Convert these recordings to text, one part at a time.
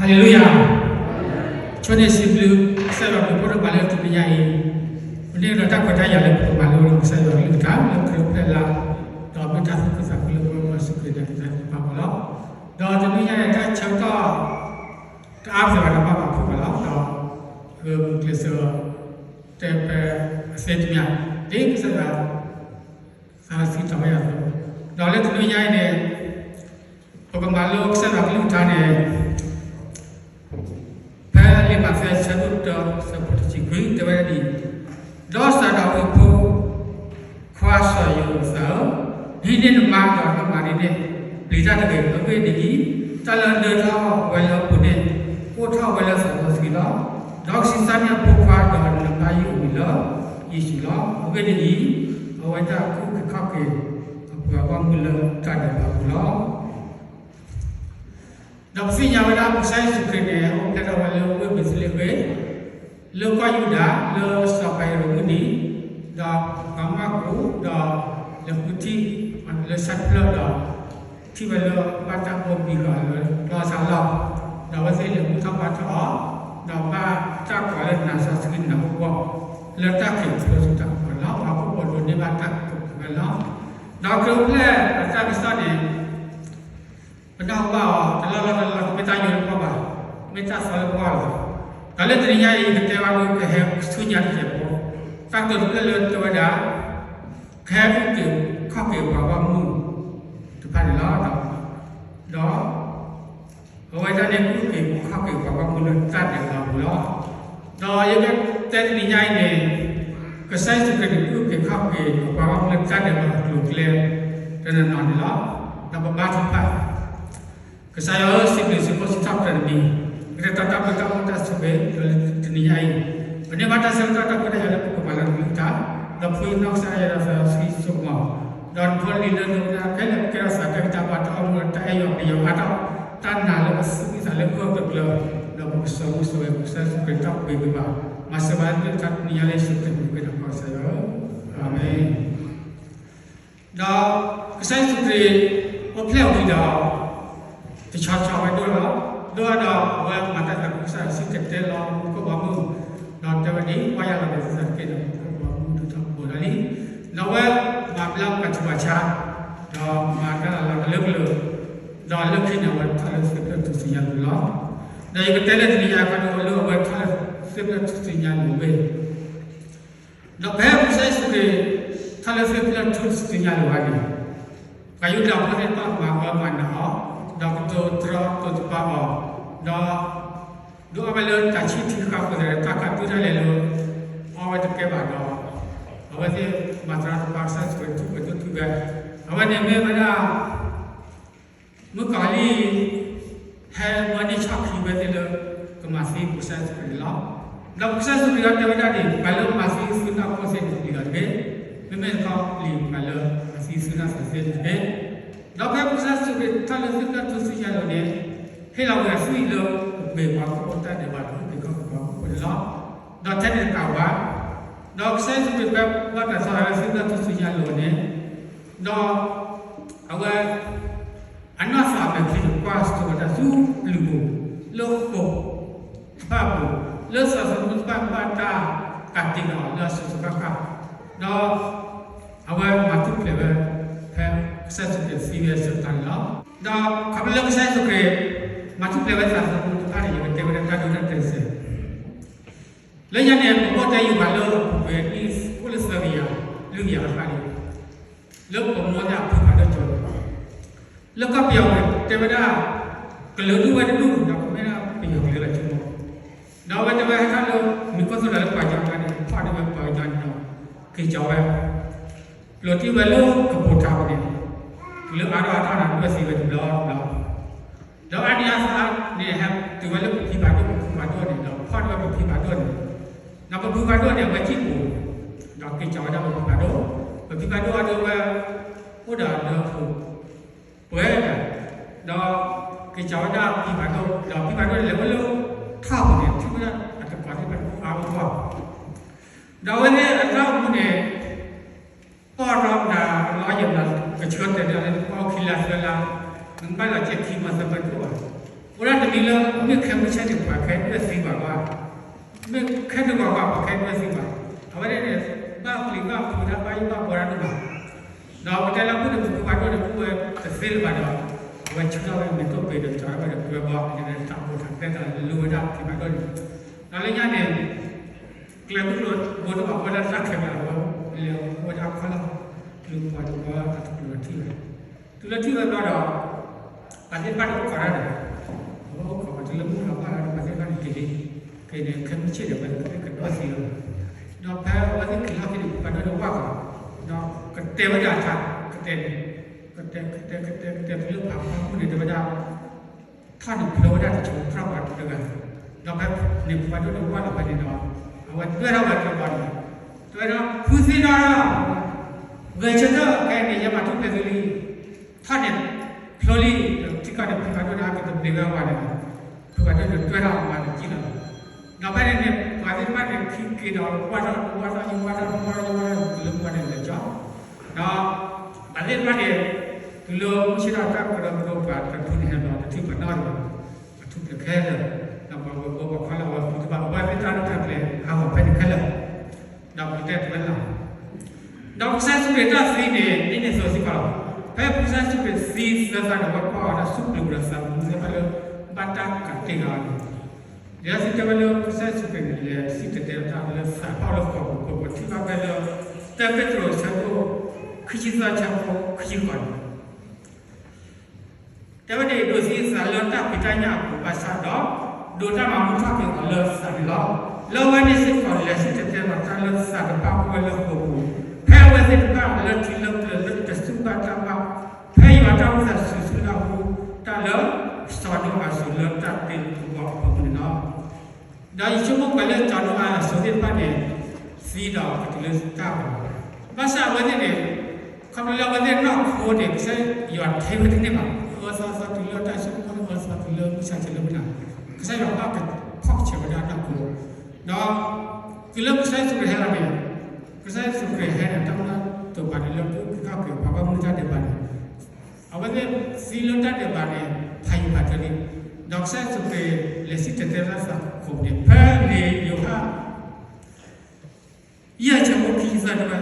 ဟါလ့လူယၤ. ဆိန့ၣ်စံးဘျုးကစၢ်ယွၤ ပဖိတဖၣ်လၢတနံၤညါအံၤ, ပန့ၢ်ဒီးတၢ်ခွဲးတၢ်ယာ်လၢပကမၤလိဒီးကစၢ်ယွၤကလုၢ်ကထါလၢခရံာ်အိၣ်ဖျဲၣ်လါ, ဒီးမ့ၢ်တၢ်သူၣ်ခုသးခုလၢပဝဲပှၤစူၢ်က့ၤနာ်က့ၤတၢ်သ့ၣ်တဖၣ်အဂီၢ်လီၤ. ဒီးတနံၤညါအံၤတၢ်ဆၢကတီၢ် တအါပသးဘၣ်ဒီးဘၣ်ပာ်ဖှိၣ်ဘၣ်လီၤ. ဒီး ဂဲၤမုၢ်ကျဲးစၢး တဲဖဲအသ့တမံၤ ဒ်ကစၢ်ယွၤ သးစံးထီၣ်ဝဲယၤအသိး, ဒီးလၢတနံၤညါအံၤန့ၣ် ပကမၤလိကစၢ်ယွၤကလုၢ်ကထါန့ၣ် ဖဲလံာ်မးသဲဆၢဒိၣ်တၢ ဆၢဖိတဆံခွံ တဲဝဲဒ်အံၤ, ဒီးစီၤဒၤဝံးအဖိခွါစီၤယိၤနသၣ်ဧၢ, ဒ်န့ၣ်နမါဒီးနမၤန့ၢ်န့ၣ် ပျံၤတၢ်တဂ့ၤ. အဂ့ၢ်ဒ်အံၤ, တၢ်လၢဒၢထီၣ်ဝဲလၢအပူၤန့ၣ် အိၣ်ထီၣ်ဝဲလၢသးစီဆှံလီၤ. ဒီးကဆံးစၢ်န့ၢ်အဖိခွါ ဒီးနမၤယုၢ်အမံၤလၢယ့ၣ်ၡူးလီၤ. အဂ့ၢ်ဒ်အံၤ, အဝဲဒၣ်ကအုၣ်က့ၤခီၣ်က့ၤ အပှၤဂီၢ်မုၢ်လၢတၢ်ဒဲးဘးအပူၤလီၤ. ဒီးပသ့ၣ်ညါဝဲဒၣ်ကစၢ်ယ့ၣ်ၡူးခရံာ်န့ၣ် အိၣ်ဖျဲၣ်ထီၣ်ဝဲလၢဝ့ၢ်ဘ့းသလ့ဃ့ၣ်, လၢကီၢ်ယူဒၤ လၢစီၤကၤယံရူးမုၢ်နံၤ, ဒီးပှၤမၢ်ကူး ဒီးလဲၤဃုထံၣ် လၢဆၣ်တဖျၢၣ်ဒီး ထံၣ်ဝဲလၢဘၣ်တၢ်အိၣ်ဘှံးအီၤလၢကျီၢ်စၢ်လီၢ်, ဒီးအဝဲသ့ၣ်လဲၤဘူၣ်ထီၣ်ဘါထီၣ်အီၤ, ဒီးဘၣ်တၢ်ကိးလၢနၤစီဆှံနၢ်ဟူဘီ လၢတၢ်ခံးဖျိဆူတၢ်ကပီၤန့ၣ်လီၤ. ပှၤဟီၣ်ခိၣ်ဖိဒိးန့ၢ်ဘၣ်တၢ်ကပီၤဝဲလီၤ. ဒီးခရံာ်အိၣ်ဖျဲၣ်အတၢ်ကစီၣ်န့ၣ် ပနၢ်ဟူဘၣ်အီၤ တလီၢ်လီၢ်တလီၢ် မ့ၢ်တၢ်ယိးလၢပဂီၢ်ဘၣ်, မ့ၢ်တၢ်သီလၢပဂီၢ်လီၤ. ဒီးလၢတနံၤညါအံၤ ကတဲဝဲဒၣ်ကဟဲဆူညါတစဲးဖိ, တၢ်ကတိၤတဖျၢၣ်လၢတဲဝဲဒၣ် ကဟဲအုၣ်က့ၤခီၣ်က့ၤပှၤဂီၢ်မုၢ်တဖၣ်န့ၣ်လီၤ. ဒီး ဒီး အဝဲဒၣ်န့ၣ် ကအုၣ်က့ၤခီၣ်က့ၤပှၤဂီၢ်မုၢ်လၢတၢ်ဒဲးဘးအပူၤလီၤ. ဒီးယကတဲတနံၤညါအံၤန့ၣ် ကစၢ်ယ့ၣ်ၡူးခရံာ်န့ၣ် ကအုၣ်က့ၤခီၣ်က့ၤပှၤဂီၢ်မုၢ်လၢတၢ်ဒဲးဘးအကျိၤအကျဲ တနီၤနီၤန့ၣ်လီၤ. ဒီးပဘါထုကဖၣ် ကစၢ်ယွၤဧၢ, စံးဘျုးစံးဖှိၣ်စံးထီၣ်ပတြၢၤနမံၤ, ကတဲာ်ကတီၤတၢ်ဘျုးတၢ်ဖှိၣ်တၢ်ဆိၣ်ဂ့ၤ ဒီးလၢတနံၤညါအံၤ, ပန့ၢ်ဘၣ်တၢ်ဆၢကတီၢ်တၢ်ခွဲးတၢ်ယာ်လၢပကမၤလိနကလုၢ်ကထါ, ဒီးဖှူယနီၢ်ကစၢ်ယွၤဒီးသးစီဆှံစိကမီၤ, ဒီးနဖိလံၤလၢဒိကနၣ်ခဲလၢာ် ကဲထီၣ်သးတၢ်ဂံၢ်တၢ်ဘါ တၢ်အိၣ်မူဒီးတၢ်အဲၣ်ယွၤပယီၤအါထီၣ်, တၢ်နာ်လၢအသူၣ်အသးလၢအဂၢၢ်အကျၢၤ, ဒီးပကဆိမိၣ်ဆိဝဲ ကစၢ်ယ့ၣ်ၡူးခရံာ်တၢ်ဘျုးကဘၣ် မၤစၢၤဘၣ်လၢတၢ်တနံၤညါလၢယ့ၣ်ၡူးခရံာ်အမံၤ ပဃ့တၢ်ကိးကစၢ်ယွၤဧၢ, အၤမ့ၣ်. ဒီးကစၢ်ယ့ၣ်ၡူးခရံာ်အိၣ်ဖျဲၣ်ဝံၤဒီး တဆီဆီဝဲဒိၣ်လီၤ, ဒိၣ်ဒီးအဝဲမၤတၢ်သးခုကစီၣ် စံၣ်တဲၤတဲလီၤမူခိၣ်ဘီမုၢ်, ဒီးတဲဝဲဒ်အံၤ, ကွၢ်ယၤလီၤဒီး သုသးတက့ၢ်ဒီး မူခိၣ်ဘီမုၢ်ဒိၣ်ထီၣ်ဘိလီၤလံ, ဒီးအဝဲမၤဘျါပှၤဆူးပှၤဆါ, ဒီးမၤတၢ်လီၤလးကလၢကလၢာ်, ဒီးလၢခံန့ၣ် အဝဲထီၣ်လၢသ့ၣ်ဖျၢၣ်ထူၣ်စုညါလိၤလီၤ. ဒီးယကတဲလၢတနံၤညါခီဒီး လၢအဝဲထီၣ်လၢသ့ၣ်ဖျၢၣ်ထူၣ်စုညါလိၤဝဲ ဒီးဖဲကစၢ်ယ့ၣ်ၡူးခရံာ် ထီၣ်လၢသ့ၣ်ဖျၢၣ်ထူၣ်စုညါလိၤဝဲန့ၣ်, ပှၤယူဒၤဖိသ့ၣ်တဖၣ်မၤအၢမၤနးအီၤ, ဒီးကတိၤတြီတိၤတပာ်အီၤ, ဒီး ဒုးအီၣ်ဝဲလၢတၢ်ဆံၣ်ထံဃါဃိသတးဒီး တၢ်ကးဒုၣ်တၢ်လဲာ်လၢ အီၣ်ဝဲတကဲဘၣ်ဒီး အဝဲသ့ၣ်မၤတြီတပာ်ကစၢ်ယ့ၣ်ၡူးခရံာ် ထူၣ်ပှဲၤဒိၣ်ထူၣ်ဝဲ, အဝဲန့ၣ်မ့ၢ်ဝဲဒၣ် မုၣ်ကီၤလံၢ် ဟဲမၢန့ၢ်ဆီၣ်ခံဝဲသ့ၣ်လၢ ကမၤသံကစၢ်ယ့ၣ်ၡူးခရံာ်န့ၣ်လီၤ. ဒီးကစၢ်ယ့ၣ်ၡူးခရံာ်တဲဝဲဒၣ်န့ၣ် ပှၤလၢမၤသံသုနီၢ်ခိသ့ၣ်န့ၣ် ပျံၤအီၤတဂ့ၤ, မ့မ့ၢ်တခီ ပျံၤပှၤလၢအသံသုနီၢ်သးသ့ၣ်တဂ့ၤ. ဒီးဖဲကစၢ်ယ့ၣ်ၡူးခရံာ်ထီၣ်လၢသ့ၣ်ဖျၢၣ်ထူၣ်စုညါလိၤန့ၣ် ဟ့ၣ်လီၤဝဲအသွံၣ်လၢ ပှ့ၤပှၤဟီၣ်ခိၣ်ဖိတၢ်ဒဲးဘး ဒီးအုၣ်က့ၤခီၣ်က့ၤပှၤဟီၣ်ခိၣ်ဖိန့ၣ်လီၤ. ဒီးထဲန့ၣ်တကးဘၣ်, ဒီးကစၢ်ယ့ၣ်ၡူးခရံာ်ဖဲဘၣ်တၢ်ထီၣ်လၢသ့ၣ်ဖျၢၣ်ထူၣ်စုညါလိၤန့ၣ်, ဒီး အဝဲ အနီၢ်သးအမဲာ်ချံန့ၣ် ကွၢ်ဆိဝဲဒၣ်ဆူပျုၤပူၤ လၢဃိာ်တဖၣ်အပူၤ, လၢသးသမူတဖၣ် ဘၣ်တၢ်ကးတံာ်ဃာ်အီၤလၢအစိၤစိၤဃၣ်ဃၣ်, ဒီး အဝဲမၤထူၣ်ဖျဲးဝဲ ဖဲကစၢ်ယ့ၣ်ၡူးခရံာ်သံဝဲအဆၢကတီၢ်န့ၣ်လီၤ. ဒီးခီဖျိလၢကစၢ်ယ့ၣ်ၡူးခရံာ် မၤထူၣ်ဖျဲးဝဲသးသမူတဖၣ်န့ၣ် ယကတဲဝဲဒၣ်တၢ်ဒိတၢ်တဲာ်တစဲး လၢညါန့ၣ် ပအိၣ်တဲယုာ်ဘၣ်လၢ ပှဲၤနံၣ်အိၣ်လၢသၢကယၤ လွံၢ်ကယၤအဃၣ်လံ, လၢပမိၢ်သ့ၣ်အဖုဖးဒိၣ်ကၠိ, လၢကီၢ်ပယီၤပူၤန့ၣ် တဲဝဲဒၣ် ကလုာ်ဒူၣ်ဝဲတဒူၣ် ဒီးကမ့ၢ်ဒၣ်ပယီၤကလုာ်လီၤဆိကမိၣ်, ဒီးအဝဲတဲဝဲဟဲထီၣ်လၢ မံၤခိၣ်သိၣ်တၢ်လၢပှၤကညီအကျါန့ၣ် ဖီၣ်န့ၢ်ဝဲပှၤကညီန့ၣ်ဒီး က့ၤကၠီၤဝဲ ပျိးတံၢ်ဝဲလၢကပိာ်ထးပူၤန့ၣ် တုၤလၢအါထီၣ်အါထီၣ်န့ၣ် ဒွဲၣ်သံဝဲတဘျီတဘျီ, ဒီးအါနံၤအါသီန့ၣ် ဟဲတုၤဝဲလၢပဖံဖးဒိၣ် ပဖုဖးဒိၣ်န့ၣ် ဒီးဖီၣ်န့ၢ်ဝဲပဖံဖးဒိၣ်န့ၣ်, ဒီးပဖုဖးဒိၣ်န့ၣ် အဝဲစံၣ်ကိၤ ဒီးက့ၤကၠီၤဝဲဒၣ်ပဖံဖးဒိၣ်, ပဖံဖးဒိၣ်အဒိဝဲ အိၣ်ဒီးအဒၢအပူၤ ပှဲၤဒီး ဒီးက့ၤကၠီၤဝဲဒၣ်ဖံဖးဒိၣ် ဒီးဖံဖးဒိၣ်န့ၣ် လဲၤဝဲလၢထီၣ်ပူၤန့ၣ် ထံၣ်ဝဲဒၣ်အတံၤသကိးသ့ၣ်တဖၣ်အါအါဂီၢ်ဂီၢ်, ဒီးအဝဲသ့ၣ်အတၢ်အိၣ်မူန့ၣ် ပီၢ်ထီၣ်မတၤလီၤယဲၢ်မတၤ ကဆှၢတဲာ်ဒီးလၢပီၢ်ခံလါသၢလါ, နဘၣ်လီၤစဲးခံမၢသၢမၢတအိၣ်ဘၣ်, အိၣ်ဒၣ်တမံၤ လၢမ့ၢ်ခဲမုၢ်ဆ့ၣ်န့ၣ် ပှၤခဲဒုးသံဘၣ်ဘၣ်, မ့ၢ်ခဲဒုးဘၣ်ဘၣ် ပှၤခဲဒုးသံဘၣ်, အဝဲန့ၣ်န့ၣ် ဘၣ်ပျံၤဘၣ်ဖုးတၢ် ဘၣ်ယိၣ်ဘၣ်ဘှီတၢ်ဒိၣ်မး, ဒီးပတဲလၢမုၢ်န့ၣ် ပဖုဘၣ်ဒိၣ်န့ၣ် အိၣ်ဝဲတသ့လၢၤဘၣ်ဒီး အဝဲဆူၣ်ထီၣ်ဝဲမ့ၢ်တိၢ်ပ့ၤဒီး ကၠီထီၣ်ဝဲဒီး တွဲဘီ ယတၢ်အိၣ်ထီၣ်သဲသးလၢဝဲဒၣ်ဖံဘၣ်ဒိၣ်န့ၣ်, ဒီးလၢညါန့ၣ် ကျဲမုၢ်ကျိၤဘိဒိၣ်ဘၣ် အိၣ်ဝဲဒၣ်တၢ်ခဲဘၣ် အဝဲလဲၤအိၣ်ဝဲဒၣ်ခီလီၤ, လူၤပှၤတဝီတၢ်တကျိၤထံၣ်ဝဲ, တုၤလၢထံၣ်ဝဲဘျီဒီး ပှၤသ့ၣ်တဖၣ်န့ၣ်အိၣ်ခိးတၢ်ဒီး အဝဲအိၣ်ခိးပှၤတုၤလၢမုၢ်လီၤဘၣ်လီၤဒီး ပှၤသ့ၣ်တဖၣ်န့ၣ်က့ၤလံ, က့ၤန့ၣ် ခဲမုၢ်ဆ့ၣ်ဒီး ပှၤသ့ၣ်တဖၣ်ကဒီသံလီၤ, ဒီးဖဲအဝဲသ့ၣ်က့ၤလီၢ်ခံန့ၣ် ပှၤဒိၣ်န့ၣ်ဝၢ်ကီး, ဒီးကတဲဝဲဒၣ်တၢ် ကတဲန့ၣ်, ကတဲ ကတဲ ကတဲ ကတဲတုၤလၢပှၤဖီမုၢ်န့ၣ် တဲဝဲဒၣ် ထီၣ်န့ၣ်ဖျိဝဲဒၣ်တဆိး ထီၣ်ပှၤတဂၤ, ဒီးဖဲန့ၣ်ပှၤဒိၣ်န့ၣ်ဝၢ်လီၤဖဲန့ၣ်ဒီး အဝဲတွဲထီၣ်ဝဲကျဲဘီန့ၣ်, တွဲဒီး ဖုသ့ၣ်နီၣ်ဒီး ဂဲၤဆၢထၢၣ် ခဲအံၤန့ၣ် ယဲမၤထူၣ်ဖျဲးသုလံ, ထီၣ်န့ၣ်ဖျိလံ, ဒီးထံကီၢ်န့ၣ် ဖုဘၣ်ဒိၣ်န့ၣ်အကတဘျံးဝဲအဝဲန့ၣ်, ဖုဘၣ်ဒိၣ်န့ၣ်တွဲထီၣ်အဝဲန့ၣ်ကံၣ်လီၤ, ဒီးဖဲန့ၣ်န့ၣ် ပှၤသ့ၣ်တဖၣ်န့ၣ် ခံက့ၤဒီးဝၢ်ထီၣ် ဝၢ်ထီၣ် ယဝၢ်ထီၣ် ဝၢ်ထီၣ် ယဝၢ်ထီၣ် တုၤလၢပှၤန့ၣ်လဲၤကၠီ, ဒီး ပှၤသ့ၣ်တဖၣ်န့ၣ် တုၤလၢမုၢ်ဆ့ၣ်ထီၣ်တၢ်ကရၢကရိပှၤတဖုန့ၣ်ဟဲဘျီ တထံၣ်ပှၤနီတဂၤဘၣ်, အထူၣ်ဖျဲးခဲလၢာ်, ဒီးပှၤဝဲၢ်ဘီပှၤခီလၢအဝဲသ့ၣ်တဖၣ် အဝဲသ့ၣ်တၢ်ဒိၣ်တၢ်ကျဲၤဟးဂီၤဖဲန့ၣ်ခဲလၢာ်, ဒီးပကတဲတဝဲလၢ ဒီးကစၢ်ယ့ၣ်ၡူးခရံာ်တၢ်သံန့ၣ် ဒ်န့ၣ်အသိးစ့ၢ်ကီးလီၤ. ဖဲကစၢ်ယ့ၣ်ၡူးခရံာ်သံသၢသးဒီး အဝဲကွၢ်အီၤဒီး စူၣ်ပျံၤဒီးသးသမူသ့ၣ်တဖၣ်လၢ ဘၣ်တၢ်ကးတ့ၢ်ဃာ်အီၤန့ၣ်, လံာ်စီဆှံတဲဝဲလၢကစၢ်ယ့ၣ်ၡူးခရံာ်န့ၣ် လဲၤစံၣ်တဲၤတဲလီၤတၢ်လၢသးပှၢ်လၢဃိာ်ပူၤ, ပထံၣ်ဘၣ်ဖဲလၢ တၢပ့းတရူး အဆၢဒိၣ် ခံဆံသၢ အဆၢဖိ ခံဆံဃိးန့ၣ် တဲဝဲဒၣ် ဒိးသံအသးလၢတၢ်ဖံးတၢ်ညၣ်အပူၤဘၣ်ဆၣ်ဒီး ဒိးတၢ်မၤမူထီၣ်က့ၤအီၤလၢသးန့ၣ်လီၤ. လၢအဝဲန့ၣ်စ့ၢ်ကီးလဲၤစံၣ်တဲၤတဲလီၤတၢ်လၢသးတဖၣ်အိၣ်ဝဲလၢဃိာ်ပူၤ, ဖဲအဝဲသ့ၣ်တဖၣ်လၢထံလၢပျၢၤလၢတစူၢ်ဘၣ်တၢ်ဘၣ်, ဖဲယွၤတၢ်အိၣ်သးစူၤဆူညါအဃိ, တၢ်လၢစီၤနိအၤအစိၤလၢတၢ်တ့လီၤအဂီၢ်အဖီခိၣ်န့ၣ်လီၤ. ဒီးယဆိကမိၣ်ပှၤလၢစီၤနိအၤအစိၤသ့ၣ်တဖၣ်န့ၣ် သံဒီးကတုၤလၢတၢ်အဂီၢ်, ဘၣ်ဆၣ်အဝဲသ့ၣ်န့ၣ် ခီဖျိလၢအဝဲသ့ၣ်နီၢ်ခိန့ၣ် ကစၢ်ယွၤထဲဝဲတန့ၢ်ဘၣ်, အၢသီသီတုၤလၢတၢ်ဆိကမိၣ်န့ၣ် အၢသီတုၤလၢမုၢ်ဆါဆဲးလၢမုၢ်နၤ, ကစၢ်ယွၤဘၣ်ကဖီၣ်ကဆဲးဝဲဒၣ်နီၢ်ခိ, ဒီးတုၤလၢကစၢ်ယ့ၣ်ၡူးခရံာ်ဟဲလီၤန့ၣ်, ကစၢ်ယ့ၣ်ၡူးခရံာ်ဟဲန့ၣ် တၢ်မၤတိာ်ပာ်န့ၣ်လၢကက့ၤခီၣ်က့ၤပှၤဘၣ်မနုၤတၢ်ဒဲးဘးန့ၣ် အဝဲသ့ၣ်သံလၢတၢ်ဒဲးဘးန့ၣ် ဖးယံၤဖးထၢလံ, ဒီးကစၢ်ယ့ၣ်ၡူးခရံာ်လဲၤစံၣ်တဲၤတဲလီၤသးဃိာ်န့ၣ် ဖဲန့ၣ်ယိၤဟၣ် ယဲၢ်ဆၢဖိခံဆံသၢတဲဝဲ,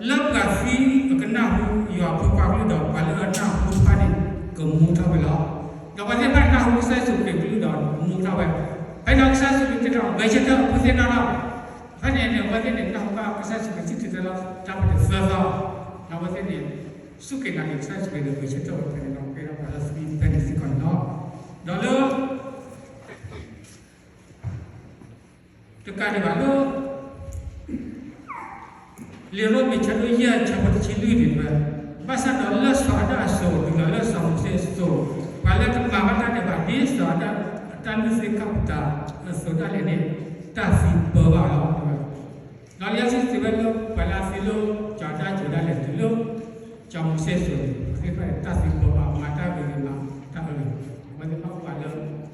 လၢပှၤသံအကနၢ်ဟူယွၤဖိခွါကလုၢ်ဒီး ပှၤလၢအနၢ်ဟူတဖၣ်န့ၣ် ကမူထီၣ်ဝဲလီၤ. ဒီးပှၤသ့ၣ်တဖၣ်နၢ်ဟူကစၢ်ယ့ၣ်ၡူးခရံာ်ကလုၢ်ဒီးမူထီၣ်ဝဲ, ဖဲန့ၣ်ကစၢ်ယ့ၣ်ၡူးခရံာ်တဲဒီး ဂဲၤဆၢထၢၣ် ဖုသ့ၣ်နီၣ်ထီၣ်, ဖဲန့ၣ်န့ၣ် အဝဲသ့ၣ်န့ၣ် နၢ်ဟူဘၣ်ကစၢ်ယ့ၣ်ၡူးခရံာ်စံၣ်တဲၤတဲလီၤတၢ်ဖဲန့ၣ်သၢသီ, ဒီးအဝဲသ့ၣ်န့ၣ် စူၢ်က့ၤနာ်က့ၤကစၢ်ယ့ၣ်ၡူးခရံာ်ဒီးဂဲၤဆၢထၢၣ်ဝဲဖဲန့ၣ်ဒီး ကဲထီၣ်ပှၤလၢသံဖဲန့ၣ်စ့ၢ်ကီးန့ၣ်လီၤ. ဒီးလၢ တကးဒံးဘၣ်လၢ လံာ်ရိမ့ၤဆၢဒိၣ်ယဲၢ်ဆၢဖိတဆံလွံၢ်န့ၣ်ဝဲ, ဘၣ်ဆၣ်ဒီးလၢစီၤအၤဒၣ်အစိၤ တုၤလီၤလၢစီၤမိၤၡ့အစိၤ, ပှၤလၢတမၤဘၣ်တၢ်ဒဲးဘးဒ်စီၤအၤဒၣ်အတၢ်လုၢ်သ့ၣ်ခၣ်ပတာ်အသိးဒၣ်လဲာ်န့ၣ် တၢ်သံပၢဘၣ်အီၤလီၤ. ဒီးလံာ်စီဆှံစံးဝဲလၢ ပှၤလၢအသံလၢစီၤအၤဒၣ်အစိၤဒၣ်လဲာ် တုၤလၢ စီၤမိၤၡ့အစိၤန့ၣ် အဝဲသ့ၣ်တဖၣ်န့ၣ် တၢ်သံပၢဘၣ် မၤတၢ်ဂ့ၤဂ့ၤ မၤတၢ်အၢဂ့ၤ, အဝဲသ့ၣ်ဘၣ်ပှၤလၢတၢ်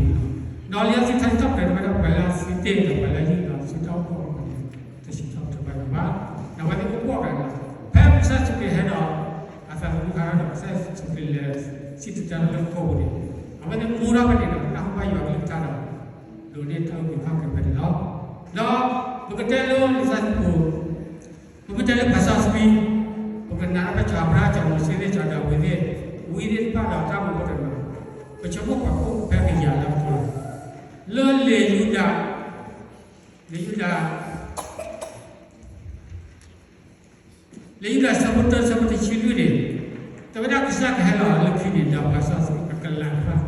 သံပူၤလီၤ. ဒီးလံာ်စီဆှံထါစံးထီၣ်ပတြၢၤတဲဝဲဒၣ် ပှၤလၢအသံတ့ၢ်ဒီးပှၤလၢအဟံးဒီးဆူတၢ်အိၣ်ဖှိၣ်အဂီၢ်န့ၣ် တစံးထီၣ်ပတြၢၤဘၣ်ဘၣ်, ဒီးအဝဲသ့ၣ်အိၣ်ဖှိၣ်အဂၤန့ၣ်လီၤ. ဖဲကစၢ်ယ့ၣ်ၡူးခရံာ်ဟဲဒီး အသးသမူဟးထီၣ်ဒီး ကစၢ်ယ့ၣ်ၡူးခရံာ်လဲၤစံၣ်တဲၤတဲလီၤလၢဃိာ်ပူၤန့ၣ် အဝဲသ့ၣ်မူထီၣ်ဖဲန့ၣ်ဒီး နၢ်ဟူဘၣ်ယွၤကလုၢ်ကထါဒီး ဒိးန့ၢ်တၢ်အုၣ်က့ၤခီၣ်က့ၤဖဲန့ၣ်လီၤ. ဒီးပကတဲလၢလံာ်စီဆှံပူၤ ပမ့ၢ်တဲလၢပှၤစီဆှံ, ပကနာ်ထီၣ်ဖဲစီၤအၤဘြၤဟၣ် စီၤမိၤၡ့သ့ၣ် စီၤဒၤဝံးသ့ၣ် ဝံသ့ၣ်တဖၣ်ဒီးတၢ်မၤလိတနီၤ, ပဆိကမိၣ်ပှၤကိးဖဲကယၤလၢပကျိၤ, လၢလံာ်ယူဒၤ, လံာ်ယူဒၤ လံာ်ယူဒၤဆၢဖိတၢ ဆၢဖိတဆံလွံၢ်န့ၣ်, တဲဝဲဒၣ်ကစၢ်ကဟဲလီၤလၢခံန့ၣ် ဒီးပှၤစီဆှံအကလးတဖၣ်,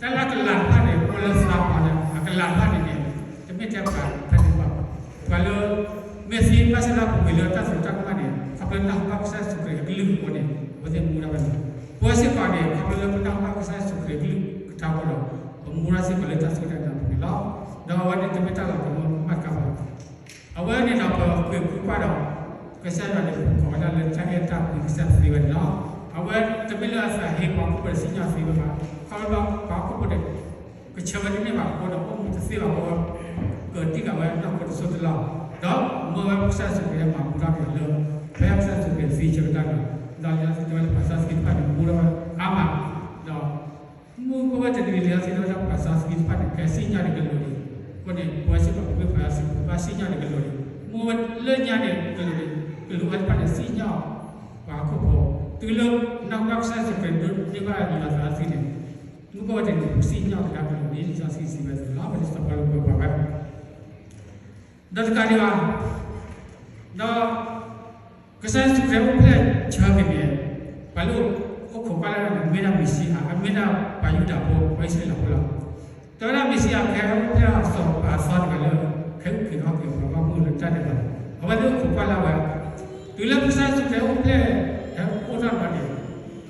တၢ်လၢအကလးတဖၣ်န့ၣ် အိၣ်လၢသးပှၢ်လၢအကလးတဖၣ်န့ၣ်န့ၣ်, တမ့ၢ်ထဲပှၤဖဲန့ၣ်ဘၣ်, ပှၤလၢ မ့ၢ်သံဘၣ်ဆၣ်ဒီးပှ့ၤလၢတၢ်သရူးတၢ်ကမၣ်န့ၣ် ခီဖျိနၢ်ဟူဘၣ်ကစၢ်ယ့ၣ်ၡူးခရံာ်အကလုၢ်အဃိန့ၣ် အဝဲသ့ၣ်မူထီၣ်ဝဲလီၤ. ပဝဲစ့ၢ်ကီးန့ၣ် ခီဖျိလၢပနၢ်ဟူဘၣ်ကစၢ်ယ့ၣ်ၡူးခရံာ်အကလုၢ်ကထါအဃိဒီး ပမူထီၣ်စ့ၢ်ကီးလၢတၢ်စူၢ်တၢ်နာ်ပူၤန့ၣ်လီၤ. ဒီးအဝဲန့ၣ်တမ့ၢ်တၢ်လီၤပလိာ်မးတကးဘၣ်, အဝဲန့ၣ်ဒီးပဃ့ၢ်ပူၤကွၢ်ဒီး ကစၢ်ယွၤန့ၣ် ပကိးဝဲဒၣ်လၢတၢ်အဲၣ်တၢ်ကွံကစၢ်သ့ဝဲန့ၣ်လီၤ. အဝဲတမ့ၢ်လၢအသးဟ့ပှၤဟီၣ်ခိၣ်ဖိဒီးစံၣ်ညီၣ်သ့ဝဲဘၣ်, ခီဖျိလၢပှၤဟီၣ်ခိၣ်ဖိန့ၣ် ကဆၢဝဲတန့ၢ်ဘၣ်အဃိဒီး အိၣ်မူတသ့ဘၣ်အဃိ ကတံၢ်ဃာ်ဝဲနီၢ်ခိတစိၢ်တလီၢ်, ဒီးမၢဝဲကစၢ်ယ့ၣ်ၡူးခရံာ်မၤမူထီၣ်က့ၤအီၤလၢ ဖဲကစၢ်ယ့ၣ်ၡူးခရံာ်သံဆၢကတီၢ်န့ၣ်, ဒီးလံာ်စီဆှံတဲဝဲလၢပှၤစီဆှံတဖၣ်န့ၣ် မူထီၣ်ဝဲအါမး, ဒီးမူ မုၢ်ဝဲတနံၤလံာ်စီဆှံတဲဝဲဒၣ် ပှၤစီဆှံတဖၣ်န့ၣ် ကဟဲစံၣ်ညီၣ်န့ၢ်ကလူးန့ၣ်, အဃိန့ၣ် ပဝဲစ့ၢ်ကီးပမ့ၢ်ပှၤစီဆှံ ပဘၣ်စံၣ်ညီၣ်န့ၢ်ကလူးန့ၣ်, မုၢ်ဝဲလၢညါန့ၣ် ကလူးန့ၣ် ကလူးဝဲတဖၣ်န့ၣ် စံၣ်ညီၣ်ပှၤဟီၣ်ခိၣ်ဖိ, တုၤလၢနီၢ်ကစၢ်ယ့ၣ်ၡူးခရံာ်ဒိးန့ၢ်ဘၣ်ယွၤသးစီဆှံန့ၣ်, မုၢ်ကီၢ်ဝဲတနံၤ ပစံၣ်ညီၣ်ကဒါကလူးန့ၣ် လံာ်စီဆှံစံးဝဲအသိးလီၤ. ပဝဲစီၤပီလူးကွဲးပှၤဝဲ ဒီးတကးဒံးဘၣ်, ဒီးကစၢ်ယ့ၣ်ၡူးခရံာ်အိၣ်ဖျဲၣ်ဆၢက့ၤန့ၣ်, ပှၤလၢအိၣ်ခိးကွၢ်လၢ်န့ၣ် မ့ၢ်ဒၣ်မ့ၣ်ၡံအၤ, အမ့ၢ်ဒၣ်ပှၤယူဒၤဖိ ပှၤအံၣ်စရ့လးဖိလီၤ. တဲဝဲဒၣ်မ့ၣ်ၡံအၤကဟဲအိၣ်ဖျဲၣ်အီၤစီၤပၤအသီတဂၤလၢ ကဟဲအုၣ်က့ၤခီၣ်က့ၤပှၤဂီၢ်မုၢ်လၢတၢ်ဒဲးဘးလီၤ. အဝဲသ့ၣ်အိၣ်ခိးကွၢ်လၢ်ဝဲ, တုၤလၢကစၢ်ယ့ၣ်ၡူးခရံာ်အိၣ်ဖျဲၣ် ဟဲအိၣ်ထီၣ်လီၤန့ၣ်,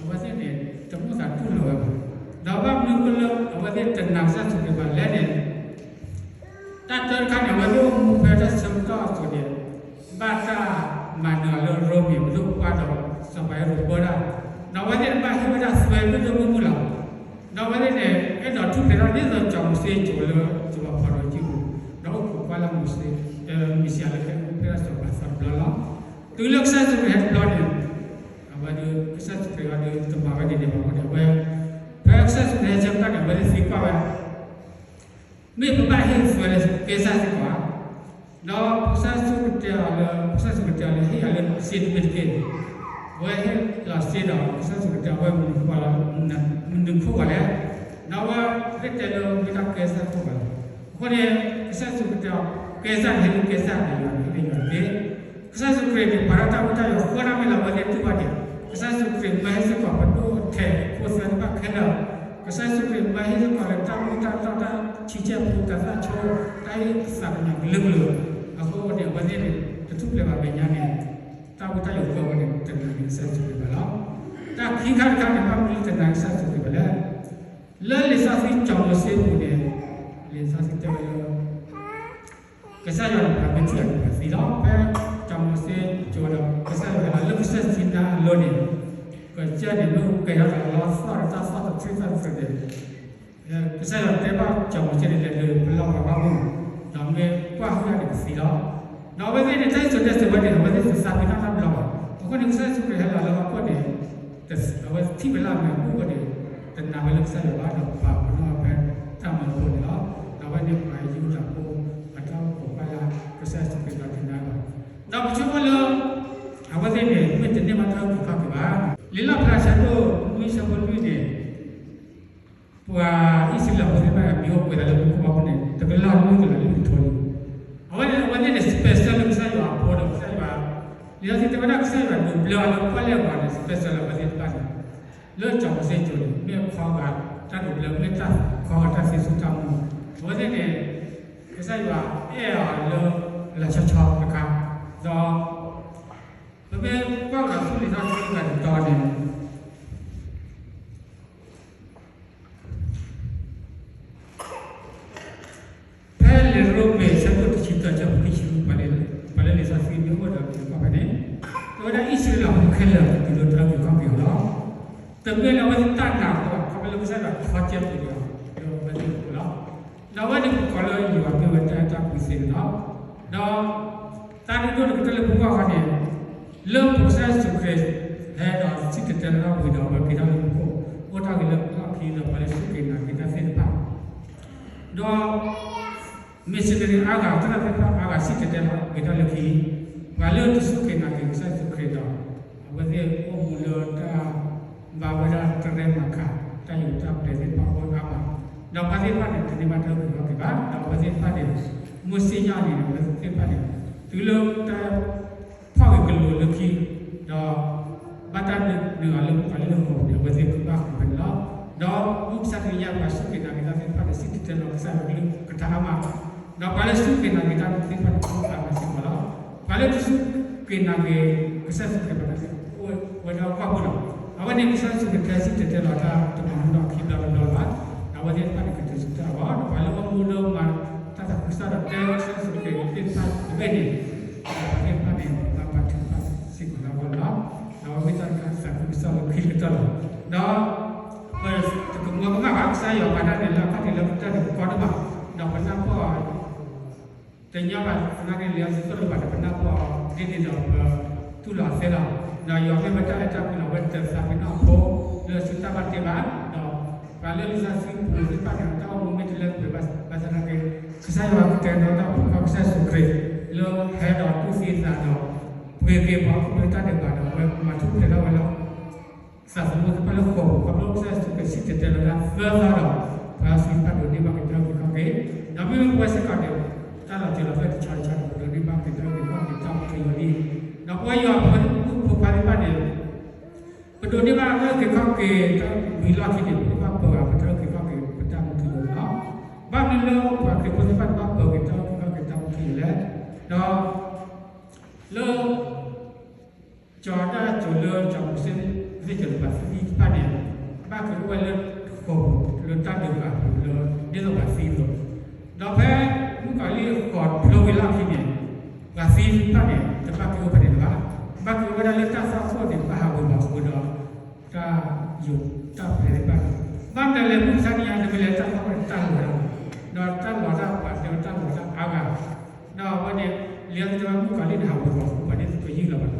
အဝဲသ့ၣ်န့ၣ် တမိၣ်သးတူၢ်လိာ်ဝဲဘၣ်. ဒီးဘၣ်မနုၤအဃိလၢအဝဲသ့ၣ်တနာ်ကစၢ်ယ့ၣ်ၡူးခရံာ်ဘၣ်လဲၣ်န့ၣ်, တၢ်တၢတခါန့ၣ် အဝဲသ့ၣ်အိၣ်မူဖဲတၢ်ဆၢကတီၢ်အသိးန့ၣ်, ဘၣ်တၢ်မၤနၢၤအီၤလၢရိမ့ၤပဒိၣ်ပှၢ်ဒီး စီၤပၤဟ့ရိာ်ဘၢတၢ်, ဒီးအဝဲသ့ၣ်တဘၣ်ဟ့ၣ်ဝဲဒၣ်သွဲမုၢ်ဒိၣ်မုၢ်မုၢ်လီၤ. ဒီးအဝဲသ့ၣ်န့ၣ် အဲၣ်ဒိးထူၣ်ဖျဲးထီၣ်ဒ်သိးစီၤမိၤၡ့ကၠိလၢစီၤပၤဖၤရိၤအစုပူၤ, ဒီးအိၣ်ခိးကွၢ်လၢ်မိၤၡ့, မ့ၣ်ၡံအၤလၢကဟဲအိၣ်ဖျဲၣ်စီၤပၤအသီတဘျီလီၤ. တုၤလၢကစၢ်ယ့ၣ်ၡူးခရံာ်ဟဲတဘျီန့ၣ်, အဝဲဒၣ်ကစၢ်ယ့ၣ်ၡူးခရံာ်အံၤဒုးတမၤဝဲဒ်န့ၣ်ဘၣ်အဃိန့ၣ် အဝဲ, ဖဲကစၢ်ယ့ၣ်ၡူးခရံာ်ဟဲဆၢကတီၢ်န့ၣ် အဝဲသ့ၣ်သံကွၢ်ဝဲ မ့ၢ်ပဘၣ်ဟ့ၣ်သွဲလၢကဲစၢ်စ့ၢ်ကီးဧါ. ဒီးကစၢ်ယ့ၣ်ၡူးခရံာ်တဲအီၤလၢ, ကစၢ်ယ့ၣ်ၡူးခရံာ်တဲအီၤလၢ ဟ့ၣ်ယၤလၢစ့တဘ့ၣ်တက့ၢ်. အဝဲဟ့ၣ်လီၤစ့ဒီး ကစၢ်ယ့ၣ်ၡူးခရံာ်တဲအီၤဝဲ မနုၤခိၣ်လီၤ, မနုၤခိၣ်ဂီၤလဲၣ်. ဒီးအဝဲသ့ၣ်တဲလၢမ့ၢ်တၢ်ကဲစၢ်ခိၣ်ဂီၤလီၤ. အဃိန့ၣ် ကစၢ်ယ့ၣ်ၡူးခရံာ်တဲအီၤ ကဲစၢ်န့ၣ်ဟ့ၣ်လၢကဲစၢ်န့ၣ် ယွၤန့ၣ်ဟ့ၣ်လၢယွၤတက့ၢ်. ကစၢ်ယ့ၣ်ၡူးခရံာ်န့ၣ် ပှၤတၢ်မူတၢ်ယိာ်ဃၢတၢ်မ့ၢ်လၢ အဝဲသ့ၣ်တူၢ်ဘၣ်န့ၣ်, ကစၢ်ယ့ၣ်ၡူးခရံာ်မၢဟ့ၣ်စ့ၢ်ကီးပဒိၣ်ထဲးဖိသၢတဖၣ်ခဲလၢာ်, ကစၢ်ယ့ၣ်ၡူးခရံာ်မၢဟ့ၣ်စ့ၢ်ကီးလၢတၢ်မူတၢ်တီၢ် တၢ်ဆံဆဲၣ်ဖိ တၢ်သၣ်ဆိ တၢ်ဟ့ၣ်အသးကညီၤကလုာ်ကလုာ်, အဃိန့ၣ် အဝဲသ့ၣ်န့ၣ် တထူၣ်ဖျဲးဘၣ်မဲာ်ညါန့ၣ်, တၢ်မူတၢ်ယိာ်ဃၢအဃိန့ၣ် တနာ်န့ၢ်ကစၢ်ယ့ၣ်ၡူးခရံာ်ဘၣ်လီၤ. တၢ်ခံခါတခါန့ၣ် ဘၣ်မနုၤလၢတနာ်န့ၢ်ကစၢ်ယ့ၣ်ၡူးခရံာ်ဘၣ်လဲၣ်. လၢလံာ်စီဆှံစီၤမိၤၡ့အပူၤန့ၣ်, လံာ်စီဆှံတဲဝဲလၢ ကစၢ်ယွၤန့ၣ် ပှၤမ့ၢ်ထံၣ်အီၤန့ၣ် ပှၤသံလီၤ. ဖဲစီၤမိၤၡ့ကၠိဒီး ကစၢ်ယွၤဟဲလီၤလၢကစၢၢ်စံနါအလိၤန့ၣ်, ကစၢ်န့ၣ် မ့ၢ်ကဲထီၣ်တၢ်လီသီၣ်ဒီးတၢ်သီၣ်တထြံၣ်သီၣ်တထြံၣ်န့ၣ်, ကစၢ်ယွၤတဲဘၣ်စီၤမိၤၡ့န့ၣ် လဲၤဒုးပလီၢ်ပှၤဂီၢ်မုၢ်, ဒီးမ့ၢ်ကွၢ်ဟုၣ်န့ၣ် ကသံလီၤ. ဒီးအဝဲသ့ၣ်န့ၣ် တၢ်စံၣ်စိၤတဲစိၤဝဲန့ၣ် အဝဲသ့ၣ်တသးပ့ၤနီၣ်တၢ်ဘျီဘၣ်. အဃိန့ၣ် ကစၢ်ယ့ၣ်ၡူးခရံာ်ဟဲလီၤလၢဟီၣ်ခိၣ်န့ၣ် အဝဲထံၣ်ဝဲလၢအမဲာ်အပူၤအဃိန့ၣ်, တနာ်ဝဲလၢကစၢ်ယွၤဘၣ်ဒီးပာ်ပနီၣ်ဝဲဖဲတၢ်မၢဖိန့ၣ်လီၤ. ဒီးအဝဲန့ၣ်ပှၤယူဒၤဖိ အတၢ်အိၣ်ခိးကွၢ်လၢ်ကစၢ်ယ့ၣ်ၡူးခရံာ်ဒီးတနာ်ဘၣ်. ဒီးပဆိကမိၣ်လၢ အဝဲသ့ၣ်န့ၣ် မ့ၢ်တန့ၢ်ဘၣ်တၢ်အုၣ်က့ၤခီၣ်က့ၤဘၣ်. လံာ်လီၣ်ဖျါဆၢဒိၣ်နွံဆၢဖိလွံၢ်န့ၣ် ပှၤအံၣ်စရ့လးဖိသ့ၣ်တဖၣ် မ့ၢ်အိၣ်ပှဲၤသးလၢမူခိၣ်ဘီမုၢ်န့ၣ် တကလီၢ်နွံကလးလွံၢ်ကထိလံ. အဝဲန့ၣ် အဝဲသ့ၣ်န့ၣ် special လၢကစၢ်ယွၤအဖိဒီးကစၢ်ယွၤ, လံာ်စီဆှံတဲဝဲဒၣ်ကစၢ်ယွၤဒိးဘျၢအီၤလၢပီၣ်လဲၣ်အဂီၤန့ၣ် special လၢအဝဲသ့ၣ်တဖၣ်န့ၣ်, လၢစီၤမိၤၡ့ကၠိန့ၣ် မ့ၢ်အခီဂာ် တၢ်ဒိးဘျၢ မ့ၢ်တၢ်ခီဂာ်တၢ်သ့စူၤတၢ်မူ, အဝဲသ့ၣ်န့ၣ် ကစၢ်ယွၤအဲၣ်အီၤလၢ လီၤဆီဆီတခါ, ဒီး ပမ့ၢ်ကွၢ်ကဒီးဆူလံာ်စီဆှံတတီၤန့ၣ် ဖဲလံာ်ရိမ့ၤ ဆၢဒိၣ်တဆံတၢ ဆၢဖိခံဆံလွံၢ်, ပှၤလၢလံာ်စီဆှံမ့ၢ်အိၣ်ဒီးက့ၤကွၢ်ဖဲန့ၣ်, တဲဝဲဒၣ်အံၣ်စရ့လးဖိခဲလၢာ် တုၤလၢတၢ်အုၣ်က့ၤခီၣ်က့ၤအီၤလီၤ. တမ့ၢ်လၢအဝဲသ့ၣ်တၢ်နာ်အဃိဘၣ်, ခီဖျိလၢကစၢ်ယွၤခီကဲပူၤဒီး လၢအဝဲသ့ၣ်အဃိလီၤ. ဒီးအဝဲန့ၣ်ပကိးလၢယွၤမ့ၢ်ဝဲတၢ်အဲၣ်တၢ်ကွံသ့န့ၣ်လီၤ. ဒီး တၢ်ဒုးဒိၣ်န့ၣ် ကတၢၢ်လၢပဂီၢ်ခီန့ၣ်, လၢပကစၢ်ယ့ၣ်ၡူးခရံာ် ဟဲဒီးစံၣ်တဲၤတဲလီၤတၢ်ဝံၤဒီး အဝဲက့ၤထီၣ်လၢမူခိၣ်, အိၣ်တၢ်ဂ့ၤလၢအလီၢ်ခံဒီး ပှၤလၢစူၢ်က့ၤနာ်က့ၤတၢ်သ့ၣ်တဖၣ်, ဒီး missionary အါဂၤ သရၣ်သ့ၣ်တဖၣ်အါဂၤ စံၣ်တဲၤတဲလီၤက့ၤတၢ်လၢခံ, ပှၤလၢတစူၢ်က့ၤနာ်က့ၤကစၢ်ယ့ၣ်ၡူးခရံာ်ဒီး အဝဲသ့ၣ်အိၣ်မူလၢတၢ် ဘၣ်ဝဲဒၣ်တရဲၣ်မၤခး တၢ်ယူးတၢ်ပျဲၤသ့ၣ်တဖၣ်အိၣ်အါမး, ဒီးပှၤသ့ၣ်တဖၣ်န့ၣ် တန့ၢ်ဘၣ်တၢ်အုၣ်က့ၤခီၣ်က့ၤဘၣ်, ဒီးအဝဲသ့ၣ်တဖၣ်န့ၣ် မုၢ်စံၣ်ညီၣ်န့ၣ် အဝဲသ့ၣ်တဖၣ်န့ၣ် တုၤလၢတၢ်ဖီၣ်က့ၤကလူးလၢခံ, ဒီး ဘၣ်တၢ်နုာ်လီၤလၢပှၤလၢဟီၣ်ခိၣ်န့ၣ် အဝဲသ့ၣ်ကဘၣ်ဃုာ်ဖဲန့ၣ်လီၤ. ဒီးမုၢ်မဆါတနံၤညါ ပှၤစူၢ်က့ၤနာ်က့ၤတၢ်သ့ၣ်တဖၣ်န့ၣ် စံၣ်တဲၤတဲလီၤကစၢ်ယွၤကလုၢ်ကထါအါမး, ဒီးပှၤလၢစူၢ်က့ၤနာ်က့ၤတၢ်သ့ၣ်တဖၣ်န့ၣ် အိၣ်အါမးစ့ၢ်ကီးလီၤ. ပှၤလၢတစူၢ်က့ၤနာ်က့ၤ ကစၢ်ယ့ၣ်ၡူးခရံာ်ဘၣ်န့ၣ် အိၣ်ဝဲဒၣ်အဂီၢ်မးလီၤ. အဝဲန့ၣ် ကစၢ်ယ့ၣ်ၡူးခရံာ်တစံၣ်တဲၤတဲလီၤတၢ်တမံၤမံၤဒီး ခံဘျီတဘျီလၢၤဘၣ်, ဒီးအဝဲသ့ၣ်တဖၣ်န့ၣ် ကတုၤဆူတၢ်အဂီၢ်, ဒီးပှၤလၢအိၣ်မူလၢမၤတၢ်သးခုကစီၣ်ဒီး တဲကစၢ်ယ့ၣ်ၡူးခရံာ်သ့ၣ်တဖၣ်တဘ့ၣ်န့ၣ်, ဒီးပှၤသ့ၣ်တဖၣ်န့ၣ် ဘၣ်ပာ်ထုကဖၣ်စ့ၢ်ကီးလၢအဂီၢ်န့ၣ်လီၤ. ဒီးအဝဲမ့ၢ်တၢ်တခါသးခုကစီၣ်လၢခံကတၢၢ်လီၤ. ဒီး ပတကမၢကမၣ်ဘၣ် ကစၢ်ယွၤမၤတၢ်န့ၣ် လၢအခီၣ်ထံးလၢကတၢၢ်န့ၣ် ကီဒိၣ်မး, ဒီးပနၢ်ပၢၢ် တညီဘၣ်သနာ်က့ လံာ်စီဆှံသိၣ်လိဘၣ်ဒီး ပနၢ်ပၢၢ်အီၤဒ်န့ၣ်ဒီး ပတူၢ်လိာ်အသးလီၤ. ဒီးယွၤမ့ၢ်ဝဲတၢ်အဲၣ်တၢ်ကွံလီၤ, အဝဲတသးပ့ၤနီၣ်အဖိလၢအစုတၢ်ဘၣ်တ့ဘၣ်, ဒီး ပှၤလၢလံာ်စီဆှံပူၤသ့ၣ်တဖၣ်န့ၣ် တၢ်အိၣ်မူမ့ၢ်တလၢပှဲၤဘၣ်ဆၣ်သနာ်က့ ကစၢ်ယွၤကတဲာ်ကတီၤတၢ်အိၣ်ဖှိၣ်ကစၢ်ယ့ၣ်ၡူးခရံာ် လၢဟဲဒီးတူၢ်သံအသးဒီး ပှ့ၤက့ၤပှၤခီဖျိတၢ်ဒဲးဘးဒီး အဝဲမၤထူၣ်ဖျဲးထီၣ်ဝဲလၢ သးသမူသ့ၣ်တဖၣ်လၢဃိာ်ပူၤ ခီဖျိကစၢ်ယ့ၣ်ၡူးခရံာ်စံၣ်တဲၤတဲလီၤတၢ်သၢသီဒီး ပှၤလၢအစုပာ်ဒိးန့ၢ်ဘၣ်က့ၤတၢ်အုၣ်က့ၤခီၣ်က့ၤ, ဒီးမ့မ့ၢ်ပဝဲစ့ၢ်ကီးန့ၣ် တၢ်လီၤတံၢ်လီၤဆဲးတဆီတဆီန့ၣ် ပဒိးန့ၢ်ဘၣ်က့ၤတၢ်အုၣ်က့ၤခီၣ်က့ၤတၢ်အိၣ်ဖှိၣ်ယိာ်ဒ်အံၤ, ဒီးပဝဲယွၤဖိမုၣ်ဖိခွါသ့ၣ်တဖၣ်န့ၣ် ပဒိးန့ၢ်ဘၣ်တၢ်အုၣ်က့ၤခီၣ်က့ၤတၢ်ဝံၤလီၢ်ခံန့ၣ် ပကဘၣ်ပၢၤဘၣ်ပတၢ်အုၣ်က့ၤခီၣ်က့ၤပတၢ်မူထူယိာ်န့ၣ်လီၤ. ဘၣ်မနုၤလၢပှၤခရံာ်ဖိသ့ၣ်တဖၣ်န့ၣ် ဘၣ်ပၢၤက့ၤတၢ်အုၣ်က့ၤခီၣ်က့ၤတၢ်မူထူယိာ်လဲၣ်, ဒီး လၢ ကၠီၤဒၣ်ကၠိၤလၢကၠီၤပူၤစ့ၣ် သ့ၣ်ကၠီၤလၢပှၤသံသ့ၣ်တဖၣ်န့ၣ် ဘၣ်က့ၤအိၣ်ဝဲလၢဃိာ်ပူၤလၢတၢ်ဒုးဃာ်ပူၤလၢ ဒ်သိးပှၤသံအသိး, ဒီးဖဲမုၣ်ကီၤလံၢ်ဃိးဖျိဝံၤလီၢ်ခံန့ၣ် ပှၤသံသ့ၣ်တဖၣ်န့ၣ် တဘၣ်က့ၤအိၣ်ဖဲန့ၣ်လၢၤဘၣ်, ဘၣ်က့ၤအိၣ်ဝဲဒၣ်လၢတၢ်သွၣ်ခိၣ်န့ၣ် ဘၣ်ဟးဝ့ၤဝီၤဃိဒီး တၢ်ယိာ်တၢ်ပျဲသ့ၣ်တဖၣ်န့ၣ်, ဘၣ်မနုၤလဲၣ် မုၢ်မဆါတနံၤညါ နမ့ၢ်လဲၤတၢ်သွၣ်ခိၣ်န့ၣ် တၢ်လီၤတၢ်, ဒီးတၢ်လီၤတၢ်ပှၤတဲဝဲတၢ်လီၤတၢ်အါဂၤ ဒီးအဝဲန့ၣ် လံာ်စီဆှံတဲဝဲမုၣ်ကီၤလံၢ်န့ၣ် ဟးဝ့ၤဝီၤဃိပှၤန့ၣ် တယုၢ်လီၤဘၣ်, ဒီ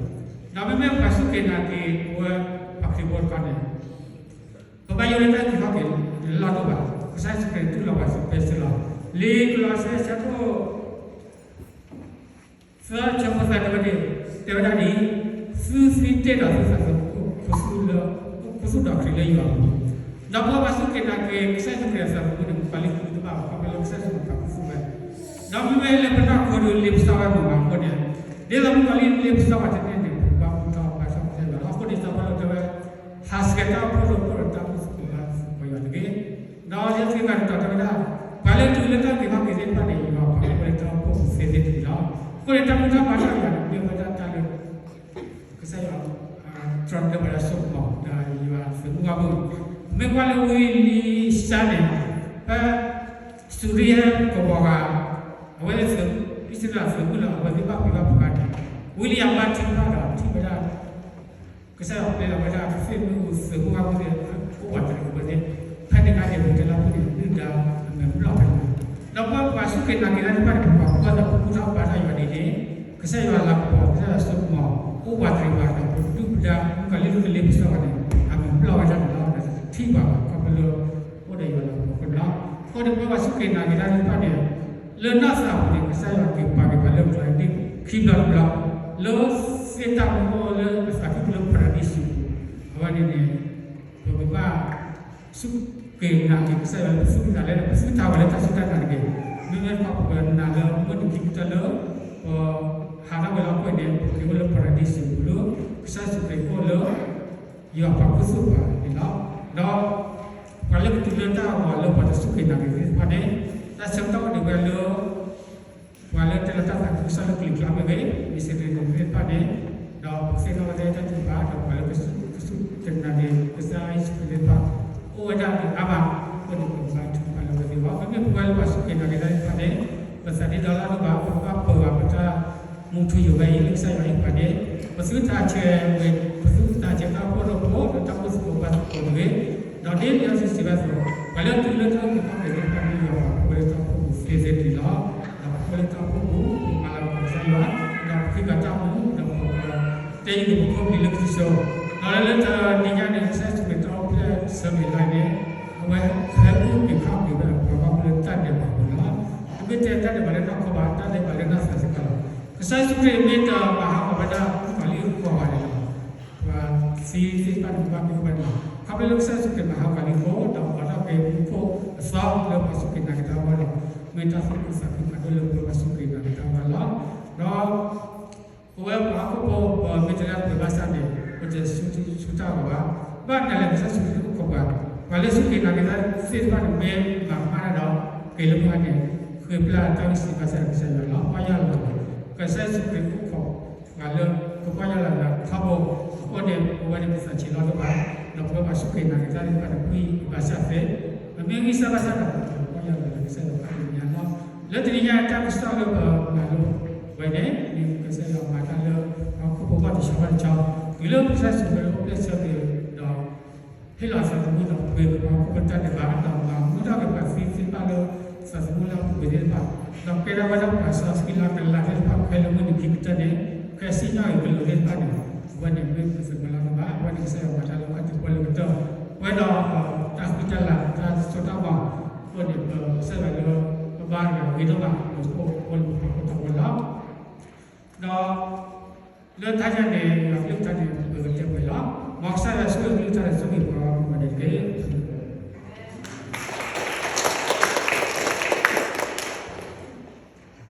းမ့မ့ၢ်ပှၤစူၢ်က့ၤနာ်က့ၤပဝဲပှၤခရံာ်ဖိတခီန့ၣ် ပဘၣ်ယိၣ်လၢတၢ်အုၣ်က့ၤခီၣ်က့ၤလီၢ်တအိၣ်ဘၣ်, ကစၢ်ယ့ၣ်ၡူးခရံာ်တူၢ်လိာ်ပှၤစံးပစ့လီၤ, လံာ်ကလီးစဲဆၢဒိၣ် သၢဆၢဖိသၢတဲဝဲဒၣ်, တဲဝဲဒၣ်ဒ်အံၤ, သုသံတ့ၢ်ဒီးသုသးသမူအိၣ်ခူသူၣ်လၢ, အိၣ်ခူသူၣ်ဒီးခရံာ်လၢယွၤအပူၤ, ဒီးပဝဲပှၤစူၢ်က့ၤနာ်က့ၤ ကစၢ်ယ့ၣ်ၡူးခရံာ်အသးသမူန့ၣ် မုၣ်ကီၤလံၢ်ဃုတဘၣ်ဘၣ် ခီဖျိလၢကစၢ်ယ့ၣ်ၡူးခရံာ်ပာ်ခူသူၣ်ဝဲ, ဒီးမ့မ့ၢ်လၢပနီၢ်ခိဒုးလ့ပစီဝဲမုာ်မးအဃိန့ၣ်, ဒ်သိးမုၣ်ကီၤလံၢ်လ့ပစီဝဲတန့ၢ်န့ၣ် ပကဘၣ်ဘူၣ်ထီၣ်ဘါထီၣ်ကစၢ်ယွၤလီၤ. အဃိန့ၣ်စီၤပီလူးတဲဝဲ, ဟးဆှဲးတၢ်အိၣ်ဖှိၣ်ရိဖှိၣ်ဒီးတၢ်အိၣ်ဖှိၣ်သကိးဘါသကိးယွၤတဂ့ၤ, ဒီးလံာ်စီဆှံတတီၤတဲဝဲဒၣ်, ပှၤလၢတုၤလၢတၢ်အုၣ်က့ၤခီၣ်က့ၤသ့ၣ်တဖၣ်န့ၣ် ယွၤပာ်ဖှိၣ်လၢတၢ်အိၣ်ဖှိၣ်ပူၤသ့သ့တဂ့ၤလီၤ. အဃိန့ၣ်တၢ်ဘူၣ်ထီၣ်ဘါထီၣ်ယွၤန့ၣ် မ့ၢ်ဝဲဒၣ်တၢ်လၢ ကစၢ်ယွၤ တြီတၢ်ဝဲဒၣ်စိကမီၤ ဒီးယွၤသုးမုၢ်ဂီၢ်မုၢ်, မ့ၢ်ကွၢ်လၢဝံလံစၢ်န့ၣ်, ဖဲ စူၤရံယါကဝီၤဂၤ, အဝဲသ့ၣ် အံၣ်စရ့လးသုးမုၢ်လၢအဝဲသ့ၣ်ဘၣ်ပှ့ၤဘၣ်ဖုးခါန့ၣ်, ဝံလံယါဘၣ်ထုကဖၣ်ဒီးထံၣ်ဝဲဒၣ် ကစၢ်ယွၤပျဲလီၤဝဲဒၣ် ကသ့ၣ်မုၢ်အူသုးမုၢ်ဂီၢ်မုၢ်သ့ၣ် အိၣ်ဝးတရံးဝဲန့ၣ်, ဖဲန့ၣ်အခါန့ၣ် ပတဲလၢဖုၣ်န့ၣ် ဒုၣ်ဒါအမဲာ်ဘျီၣ်ဖဲန့ၣ်, ဒီးပှၤစူၢ်က့ၤနာ်က့ၤတၢ်သ့ၣ်တဖၣ်န့ၣ် ပပာ်ဖှိၣ်သးပဘူၣ်ထီၣ်ဘါထီၣ်ယွၤဒ်န့ၣ်, ကစၢ်ယွၤလၤကပီၤ ကစၢ်ယွၤစိကမီၤ အိၣ်ဝးတရံးပှၤဒီး ပဒုၣ်ပဒါ မုၣ်ကီၤလံၢ်လၢကလ့ပစီပှၤန့ၣ် အမဲာ်ဘျီၣ်ဝဲဒၣ်န့ၣ်လီၤ. ဒီးထံၣ်ဘၣ်ဘၣ် ခီဖျိလၢ အိၣ်ဒီးယွၤလၤကပီၤအဃိန့ၣ်လီၤ. အဃိန့ၣ် ပှၤစူၢ်က့ၤနာ်က့ၤတၢ်သ့ၣ်တဖၣ်န့ၣ် လၢနီၢ်သးအပူၤန့ၣ် ကစၢ်ယွၤက့ၤပာ်က့ၤပှၤလၢပျၢၤဒ်ခံဘျီတဘျီ, လၢသ့ၣ်တၢ်မူအိၣ်လၢအသးကံၢ်ပူၤလၢပရဒံစူၤပူၤ, အဝဲန့ၣ်န့ၣ် ပကဘၣ် စူၢ်က့ၤနာ်က့ၤကစၢ်ယွၤလၢပသူၣ်ပသးလဲၣ်ဒီး ပသူၣ်တၢ်ဝဲလၢတၢ်စူၢ်တၢ်နာ်တက့ၢ်. မ့မ့ၢ်ပကနာ်လၢမုၢ်နံၤခံကတၢၢ်လၢ ပဟးထီၣ်ဝဲလၢဟီၣ်ခိၣ်န့ၣ် ပက့ၤအိၣ်လၢပရဒံစူၤပူၤလၢ ကစၢ်ယ့ၣ်ၡူးခရံာ်အိၣ်လၢ ယွၤပာ်ခူသူၣ်ပှၤန့ၣ်လီၤ. ဒီး ပှၤလၢကတုၤလၢတၢ်အဂီၤလၢပှၤတစူၢ်က့ၤနာ်က့ၤသ့ၣ်တဖၣ်န့ၣ် တၢ်ဆၢကတီၢ်အိၣ်ဒံးဝဲလၢ ပှၤလၢတဲလီၤတၢ်သးခုကစီၣ်လၢကလံၤကျါမ့ၢ်ဂ့ၤ, မ့ၢ်စ့ၢ်ကီးသ့ၣ်တဖၣ်န့ၣ်, ဒီးပသ့ၣ်နီၣ်ဝဲဒၣ်တၢ်ထုကဖၣ် ဒီးပှၤလၢကစူၢ်က့ၤနာ်က့ၤ ကစၢ်ယ့ၣ်ၡူးခရံာ်သ့ၣ်တဖၣ် အိၣ်ဝဲဒၣ်အါမး, အဃိန့ၣ် ပကဘၣ်ထုကဖၣ်လၢအဝဲသ့ၣ်အဂီၢ်. မ့မ့ၢ်ပဝဲလၢပှၤစူၢ်က့ၤနာ်က့ၤတၢ်သ့ၣ်တဖၣ်န့ၣ် ပသးဒ့ဒီလၢ်ဒိၣ်ဘၣ်, ပကဘၣ်ပၢၤဘၣ်ပတၢ်မူထူယိာ်ဝဲအံၤလၢကစၢ်ယွၤအံၤပှၤန့ၣ်, ပသုတၢ်ဆဲးဝဲ, ပသုတၢ်ဆဲးတၢ်အိၣ်ဖှိၣ်ရိဖှိၣ် ဒီးတၢ်အိၣ်သကိးဘါသကိးတဂ့ၤ. ဒီးဒ်လံာ်စီဆှံစံးဘၣ်အသိး, ပှၤလၢတုၤလၢတၢ်အုၣ်က့ၤခီၣ်က့ၤသ့ၣ်တဖၣ်န့ၣ် ယွၤပာ်ဖှိၣ်ဝဲလၢတၢ်အိၣ်ဖှိၣ်ပူၤသ့သ့တဂ့ၤလီၤ. ဒီးပာ်ဖှိၣ်လၢတၢ်အိၣ်ဖှိၣ်ပူၤ ပမၤလၤကပီၤကစၢ်ယွၤ, ဒီးပဃ့ဘါတၢ်အိၣ်မူ ဒီးပ တဲယုၢ်ပဖိပလံၤလၢကစၢၢ်, ဒီးလၢတနံၤညါန့ၣ် ကစၢ်ယ့ၣ်ၡူးခရံာ်တၢ်အိၣ်ဖျဲၣ်ဆၢမ့ၢ်လၢ်န့ၣ်, အဝဲဟဲအုၣ်က့ၤခီၣ်က့ၤဝဲပှၤဘၣ်မူလၢတၢ်ဒဲးဘးပူၤန့ၣ်လီၤ. တမ့ၢ်ထဲတၢ်ဒဲးဘးလၢနီၢ်ခိဘၣ်, တၢ်ဒဲးဘးလၢနီၢ်သးစ့ၢ်ကီးလီၤ. ကစၢ်ယ့ၣ်ၡူးခရံာ်မ့ၢ်တမၤဟးဂီၤဝဲဒၣ် မုၣ်ကီၤလံၢ်အဃိဘၣ်န့ၣ်ဒီး ပှၤသံသ့ၣ်တဖၣ်န့ၣ် ကဘၣ်က့ၤအိၣ်ဖဲန့ၣ်လီၤ. ခီဖျိလၢကစၢ်ယ့ၣ်ၡူးခရံာ်မၤဟးဂီၤလံအဃိ ဒီးအိးထီၣ်က့ၤမူခိၣ်အသီလၢပှၤစူၢ်က့ၤနာ်က့ၤတၢ်အဂီၢ်ဒီး မ့ၢ်တၢ်သူၣ်ခုသးခုဖးဒိၣ်လၢပဝဲပှၤစူၢ်က့ၤနာ်က့ၤတၢ်အဂီၢ်လီၤ. ဒီး ပဝဲပှၤဟီၣ်ခိၣ်ဖိ ပမ့ၢ်တလၢပှဲၤဘၣ်ဆၣ်န့ၣ် ပတဆူၣ်တၢ်ဂီၤဘၣ်. ဘၣ်နၤလဲၣ် ကစၢ်ယ့ၣ်ၡူးခရံာ်အိၣ်ခိးပှၤ, ပှၤလၢစူၢ်က့ၤနာ်က့ၤတၢ်သ့ၣ်တဖၣ်န့ၣ် မ့ၢ်မၤကမၣ်တၢ်ဒီး က့ၤလၢမုၢ်ဟါန့ၣ် ဃ့ပျၢ်တၢ်အုၣ်စံးဘၣ်ဆၣ်ဒီးကစၢ်ယွၤလီၤ. ပီၢ်ယၢ်လီၤန့ၣ် ကစၢ်ယ့ၣ်ၡူးခရံာ်အိၣ်ခိးပှၤလၢ ကပီၢ်ယၢ်လီၤလၢထီဘိ အဃိန့ၣ် ပဝဲန့ၣ်ပသးဆံးလီၤဒိၣ်ဘၣ်, ဒီးပဝဲပှၤစူၢ်က့ၤနာ်က့ၤတၢ်သ့ၣ်တဖၣ်န့ၣ် ပှံၢ်ဘၣ်ဆၣ်သ့, ပမ့ၢ်ဂံၢ်စၢ်ဘၣ်ဆၣ်ဒီး ပကပီၢ်ယၢ်လီၤလၢကစၢ်ယွၤအမဲာ်ညါလီၤ. လၢတနံၤညါတၢ်ကစီၣ်လၢပမၤလိဝဲန့ၣ် မ့ၢ်ကစၢ်ယွၤမၤတၢ်လၢပှၤဟီၣ်ခိၣ်ဖိဂီၢ်တဆီဘၣ်တဆီ, တုၤလၢကစၢ်ယ့ၣ်ၡူးခရံာ်အိၣ်ဖျဲၣ်ဆၢက့ၤဒီး ဟ့ၣ်လီၤအသးသမူဒီးပှ့ၤကပှၤဟီၣ်ခိၣ်ဖိတၢ်ဒဲးဘး ဒီးမၤမူထီၣ်က့ၤပှၤသံသ့ၣ်တဖၣ်လၢ သးသမူလၢအပူၤကွံာ်သ့ၣ်တဖၣ်, ဒီးကဲထီၣ်ဝဲဒၣ်ပှၤစီဆှံလၢအကလၤသ့ၣ်တဖၣ် ဖဲလၢမုၢ်နံၤခံကတၢၢ်န့ၣ် ဖဲစံၣ်ညီၣ်အံၤကလိၤသ့ၣ်တဖၣ်န့ၣ်, အဝဲန့ၣ်မ့ၢ်ပသးသမူလၢအဘၣ်, အဝဲန့ၣ်ကစၢ်ယွၤမၤတၢ်လၢအခီၣ်ထံးပှဲၤလၢကတၢၢ်, ပဝဲဒီး တၢ်ဃံတၢ်လၤ တၢ်စိတၢ်ကမီၤအဃိန့ၣ် ပဆၢဂ့ၤလၢ ပဘါတဂၤဂ့ၤဒိၣ်မး လၢပအိၣ်လၢပပှၤဖိတၢ်ဝဲလီၤ. ဒီး လၢတၢ်ယၤန့ၣ် ယွၤကလုၢ်ကထါန့ၣ်